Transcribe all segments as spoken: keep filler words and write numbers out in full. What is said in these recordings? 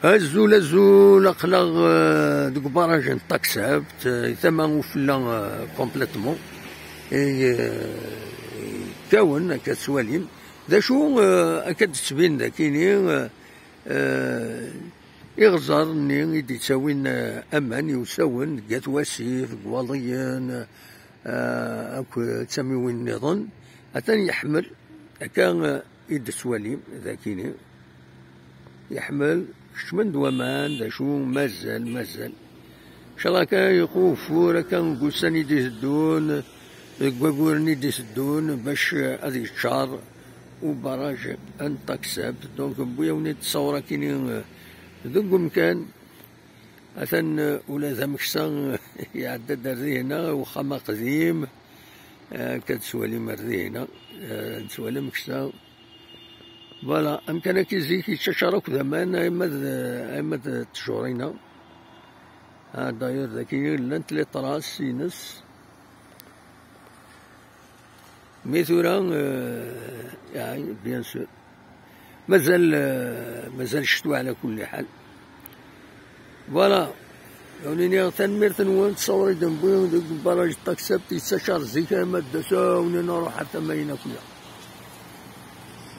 Azul, azul, aql-aɣ eh, deg ubaraj n Taxabt, eh, tama ufella eh, complètement. Eh, Kkawen, akka tettwalim. D acu eh, akka d-tettbin dakini eh, eh, iɣẓer-nni i d-ittawin eh, aman i usawen deg At Wasif, deg Waḍiyen, eh, akk d tamiwin nniḍen. Atan yeḥmel, akka eh, i d-tettwalim dakini. Yeḥmel, kecmen-d waman, d acu, mazal, mazal. Ncallah akka yeqwa ufur, akka deg ussan i d-iteddun, deg waguren i d-iteddun, bac ad yeččar ubaraj n Taxabt. Donc, wwi-yawen-id ttawra kini deg umkan. Atan ula d ameksa iɛedda-d ar dihina, uxxam aqdim, akka d-tettwalim ar dihina, eh, nettwali ameksa. Voilà, amkan-agi zik yettcacar akk d aman, ayma d, ayma d ttjur-ina. Ah, d'ailleurs, dagi llant les traces-ines. Mi tura, eh, ah, bien sûr. Mazal, eh, mazal ccetwa ɛla kulli ḥal. Voilà. Awen-iniɣ tanemmirt-nwen, ttṣawri d-newwi deg barraj Taxabt yettacar zik arma d ass-a, awen-iniɣ ruḥ ar tama-ina akk-ya.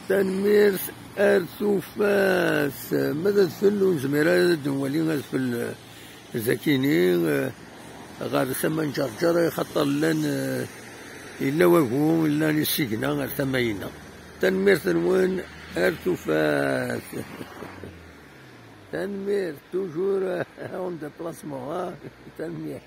Tanemmirt ar tufat. Ma d adfel ur nezmir ara ad d-nwali adfel, eh, dakini, eh, ɣer tama n Ǧerǧer, xaṭer llan, eh, yella wagu, llan isigna ar tama-ina. Tanemmirt-nwen ar tufat. Tanemmirt, toujours, eh, en déplacement, ha? Tanemmirt.